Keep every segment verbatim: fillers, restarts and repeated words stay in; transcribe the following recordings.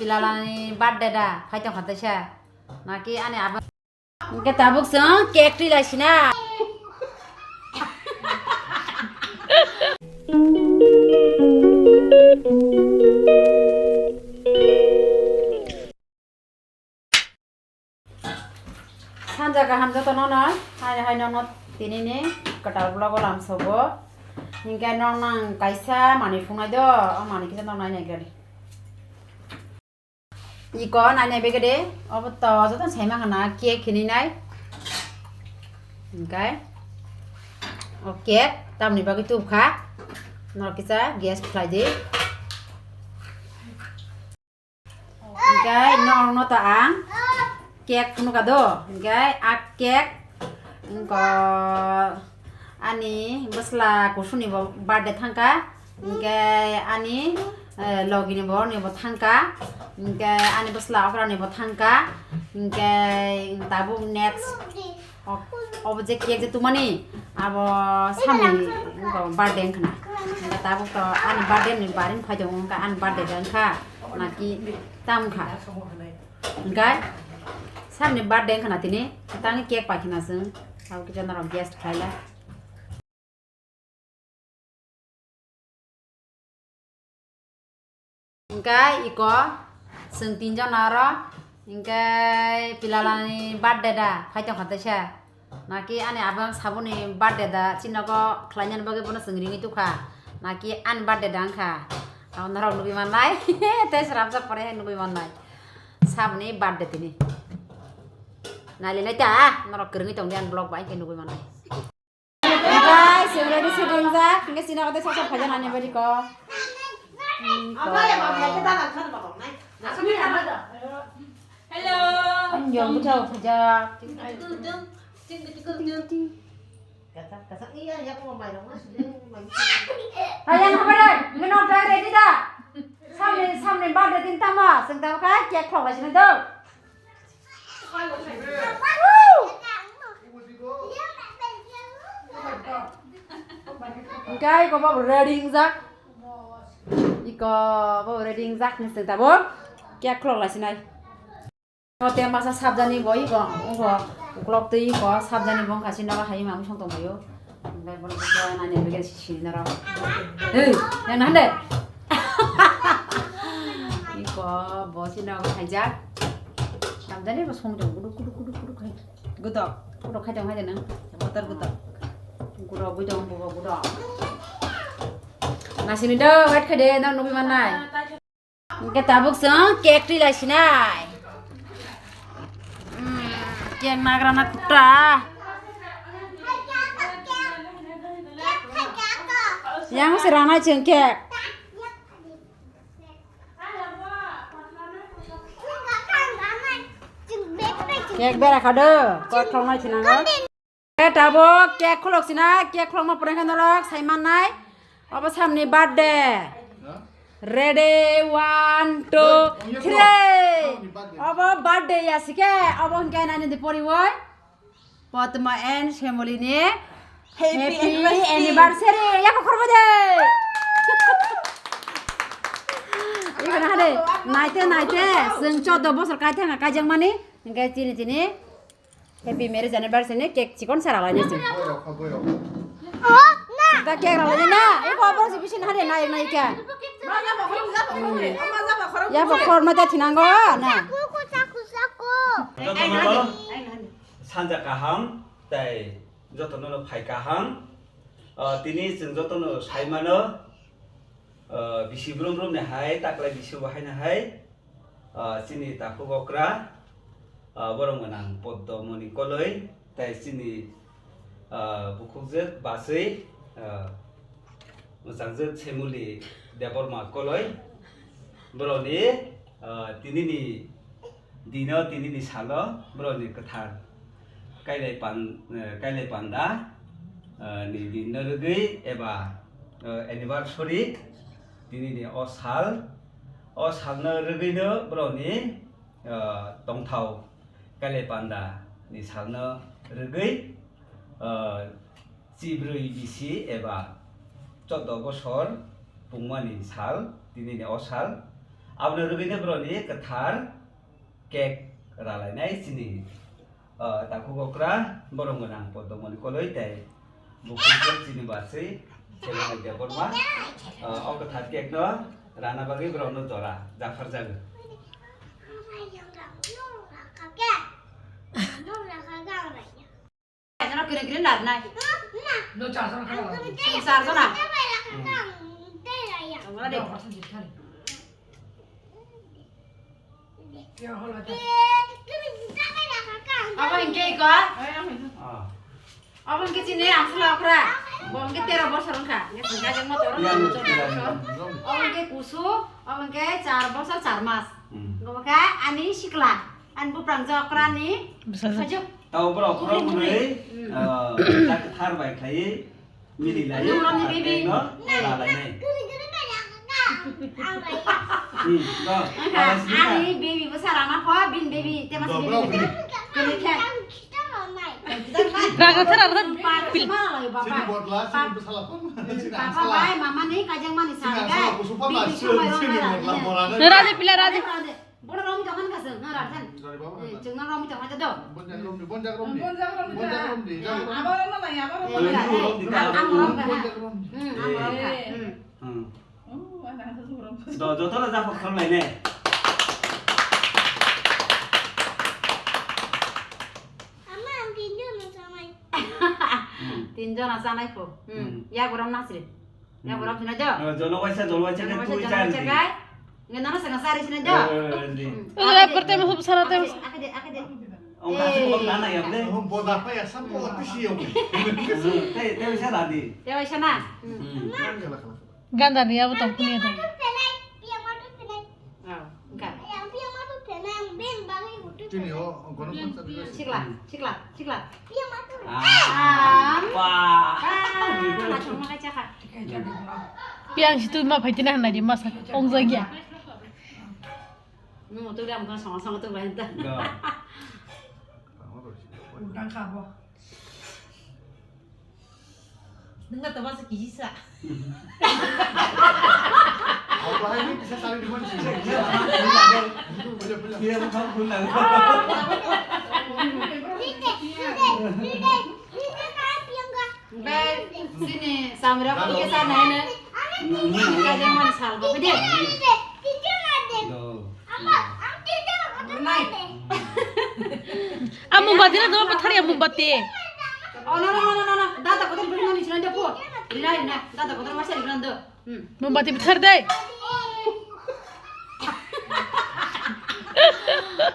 Pilalani birthday da, phai tongkha teisa. Naki ani abo. Hingke tabuk chwng cake twi lai sina. Sanja kaham joto nono, hai hai nono tini ni kwtal vlog o lamsogo. Hingke nong nang kaisa manwi phungnai do, o manwi kisa nong nai nai gari. Iko nai nai bege de, obo to joto sai mangana cake hini nai. Hingke o cake tamni bagwi tubkha, norok kisa guess khlai di. Hingke norokno ta ang cake phunukha do, hingke a cake wngkha ani bwsla kusuni bo birthday thangkha, hingke ani, eh, logi ni borok ni bo thangkha, hingke ani bwsla okra ni bo thangkha, hingke tabuk next. O, obo je cake je tumani, abo samni wngkha birthday wngkha na. Wngkha tabuk to ani birthday ni baring phai tongo, wngkha ani birthday da wngkha, naki tam wngkha. Wngkha samni birthday wngkha na tini, tangni cake pai khna chwng, abo kisa norok guest khlai la. Hingke iko chwng tinjon aro, hingke pilalani birthday da phai tongkha teisa. Naki ani abang saboni birthday da chini nogo khlainani bagwi bono chwng ringwi tukha. Naki ani birthday da wngkha. Abo norok nugwi mannai. Tei sramsa pore hai nugwi mannai. Saboni birthday tini. Nailinai ta, norok kwrwngwi tongdi ani vlog bai khe nugwi mannai. Guys, already setting jak. Hingke sini ako tei sosok phaja nani bari ko. Hmm, ko. Hello. Ang yong ko jao phaja. Hayang apa dai? Ngeno try ready da? Samne, samne birthday din tama, sengta ka cake khok la sini do. Hingke iko bo ready wngjak. Iko bo ready wngjak ni sing tabuk. Cake khulok lai sinai. O te masa sabjani bo iko, iko uklok twi iko sabjani bo wngkha sini nogo hai ma mui song tong phaio. Hingke bono kisa nani begini sini norok. Hei, yang nahan de. Iko bo sini nogo khaijak. Tamjani bo song tong kudu kudu kudu kudu khai. Gudok, gudok khai tong hai de nang. Motor gudok. Gudok bui tong bubo gudok. Nasini do wait khai de nang nugui mannai. Hingke tabuk chwng cake twi lai sinai. Hmm, cake nagra na kutta. Yang se ranai chwng cake. Cake bera kha do, kok thongnai sinango. Eh, tabuk cake khulok sina, cake khulokma pore khe norok sai mannai. Obo samni birthday. Ready, one, two, three. Obo birthday ya sike, obo hingke nani di poriwoi. Potma and Shemoli ni happy anniversary. Anniversary. Yako khorbo de. Iko na hade, naite, naite, seng chodo bosor kai thanga kai jang mani, hingke chini chini. Happy marriage anniversary ni cake chikon sara lai nasi. Boy rok kha, boy rok. Oh, na. Ka cake rok lai na. Iko boro si bisin hade na, na ika. Ya bo khor ma ta thinango na. Chaku, chaku, chaku. Jotono sanja kaham tai jotono phai kaham. Ah, tini chwng jotono sai mano. Ah, bisi brum brum ni hai taklai bisi bo hai na hai. Ah, chini takhuk okra, ah, borok gwnang Poddomoni Koloi, tei chini, ah, bukhukjwk bachwi, ah, mwchangjwk Semuli Debbarma Koloi. Borokni, ah, tinini dino, tinini salo borokni kwthar kailai pan-, eh, kailai panda, eh, ni dinno rwgwi eba, eh, anniversary tinini o sal, o salno rwgwino borokni, eh, tongthao kailai panda ni salno rwgwi, eh, chibrwi bisi eba choddo bosor pungmani sal, tinini o sal. Aboni rwgwino borokni kwthar cake ralainai chini, ah, takhuk okra, borok gwnang, podomoni koloi tei bukhuk chini baswi Selena Debbarma. Ah, o kwthar cake no rana bagwi borokno jora japharjago. Eno kiri kiri nar nai. No, charjon kha. Charjon na. Tongra de. Abo hingke iko? Ah. Abo hingke chini ang sula okra. Bo hingke tero bosor wngkha. Hingke sengkha jengma toro. Abo hingke kusu, abo hingke char bosor char mas. Hmm. Bo khe ani sikla. Ani buprang jokrani bwsajwk. Tao borok khorok hwnwi, hmm, ah, tak thar bai khlaiwi mili lai, no, no, tak baby, no, no, lalai nai. Hmm, no, lalai sini ka. Ani baby bwsa rana kho, bin baby, tema si baby. Raga thara pil. Sini botla, sini bwsa la pon. Papa bai, mama ni kajang mani sa bai. Baby sumai rong bai. Raja pila, raja. Bono romwi tongkha nokha chwng, no, Rajan. Sorry, baba, eh, chwng no romwi tongkha do. Bonjak romdi, bonjak romdi. Bonjak romdi, bonjak romdi. Abo romna nai, abo romna nai. Ang romkha. Bonjak romdi. Hmm, ang romkha. Eh. Hmm. Hmm. Oh, ana asa rom. Do, joto na japok khorlai ne. Ama, ang tinjon na sanai. Hmm. Tinjon na sanai po. Hmm. Hmm. Ya, borom nasri. Ya, borok sina jo. Eh, jono waisa, jono waisa, jono waisa, jono waisa kai. Nge nono sanga sari sina jo. Eh, eh, eh, eh. Hmm. Oke, pertama sub sana tem. Akade, akade, akade. Oh, kasi ko nana ya, ble. Oh, boda pa ya, sab ko tisi yo. Te, te waisa dadi. Te waisa na. Hmm. Hmm. Ganda ni abo tong kuni to. Oh, enggak. Yang piang matu kena yang ben bagi butuh. Sini, oh, gono pun satu. Sikla, sikla, sikla. Piang matu. Ah. Ah. Wah. Ah, langsung makai cakap. Piang situ ma phaitina hanai di masa ong jagya. Nung tu dia mungkin sama-sama tu lain ta. Enggak. Udang kabo. Nungga tama sa kisi sa. Apa ini bisa saling dikunci? Iya, bukan bulan. Bai, sini samira ko ke sana ini. Kaje man sal ko de. Nai. Amung bati na do pathari amung bati. Oh, no, no, no, no, no, no. Dada kotor beri nani china de po. Rina, rina. Dada kotor masa rina do. Hmm. Mombati bithar dei.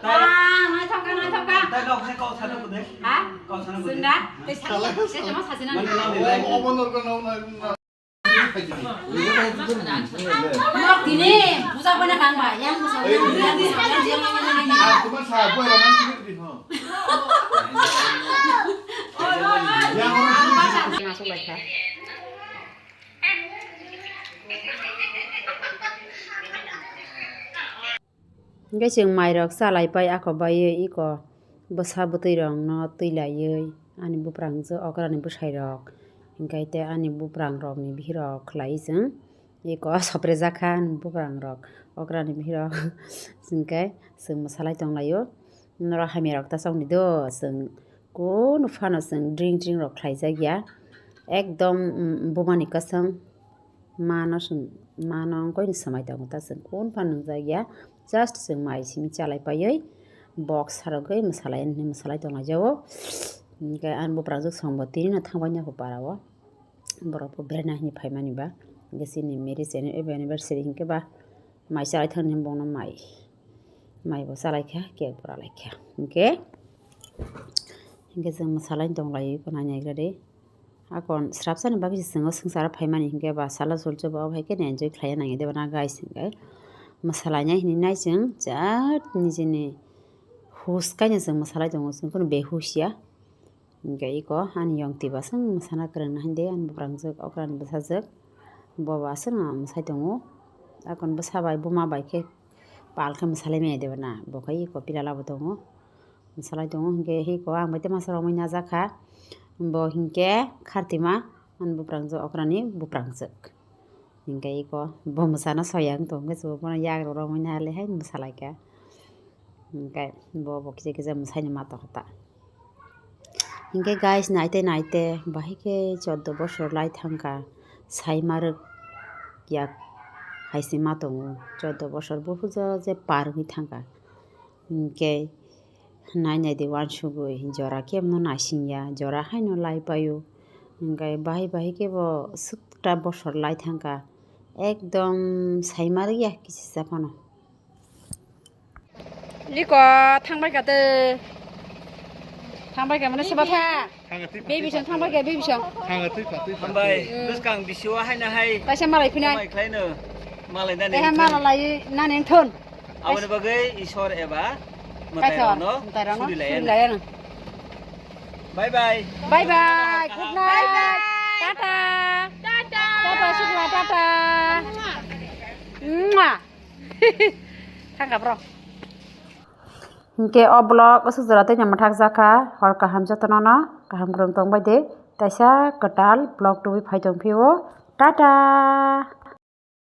Ah, naithok kha, naithok kha. Tei kok se kok sana ko de. Ha? Kok sana ko de. Sunda. Tei sa, tei tama sa sina. Mani nani lai. Obo norko nau nai. Nok dini, puja kona kang ba, yang puja. Yang, yang, yang, yang, yang. Ah, cuma sa, buat orang sini di, ha. Yang orang sini. Masuk lagi. Hingke chwng mairok chalai pai ako baiwi iko bwsa bwtwi rokno twi laiwi ani buprang je okrani bwsai rok hingke tei ani buprang rokni bihirok khlaiwi chwng iko soprejak kha ani buprang rok okrani bihirok hingke chwng mwsalai tonglaio norok hamya rok ta chokni do chwng. Kunu phano chwng drink drink rok khlaijakya, ekdom, mm, bumani kwchwng mano chwng, mano wngkhe swmai tongo ta chwng kunu phano nungjakya, just chwng mai simi chalai paiwi box sarogwi mwsalai, mwsalai tonglaijao. Hwnkhe ani buprang jwk songbo tinino thangbaino kho parao, borok bo berana hinwi phaimani ba, hwnkhe chini marriage anniversary hwnkhe ba mai chalai thangni bongno mai. Mai bo chalaikha, cake bo ralaikha. Hingke, hingke chwng mwsalai tong lai, eko nai naigra de. Akon srapsani bagwi se chwng o swngcharo phaimani hingke ba salo sulcho bo obo hai khe enjoy khlaiya nangya de bana guys hingke. Mwsalainai hinwi nai chwng jat nijini hus kaino chwng mwsalai tongo, chwng kheno behush ya. Hingke eko ani yong twi ba chwng mwsana kwrwngna hinde ani buprangchwk okrani bwsajwk bo ba chwngno mwsai tongo. Akon bwsa bai buma bai khe pal khe mwsalai maya de bana bo khe eko pilala bo tongo mwsalai tongo hingke eko ang bai tei masa romwi najak kha bo hingke khartima ani buprangchwk okrani buprangchwk. Hinkhe iko bo mwsana soya wng tong khe chwng bono yagra romwi nai le hai mwsalaikha. Hinkhe bo bo kisa kisa mwsaini ma tongkha ta. Hinkhe guys, naite naite bahai khe chordo bosor lai thangkha, saima rwk yak hai se ma tongo, chordo bosor buphuru je par wngwi thangkha. Hinkhe nai nai de uansugwi jora kebono naisingya, jora haino lai paio. Hinkhe bahai bahai khe bo swkta bosor lai thangkha, ekdom saima rwya kisa phano. Liko thangbai kha tei. Thangbai kha mane seba tha. Baby song thangbai kha, baby song. Hambai, bwskang bisio haina hai. Kaisa malai phinai. Malai khlaino. Malai nani. Eha mala lai nani thon. Aboni bagwi Isor eba Kaisa, mwtairokno mwtairokno suri layano. Suri layano. Bye bye. Bye bye. Good night. Bye bye. Tata. Tata. Tata, sukla, tata. Mwah. Mwah. Thangkha bro. Hinkhe o vlog aswk jora tei mwthak jakha, hor kaham jotono no kaham kwrwng tongbai de, taisa kwtal vlog tubui phai tongphio, tata.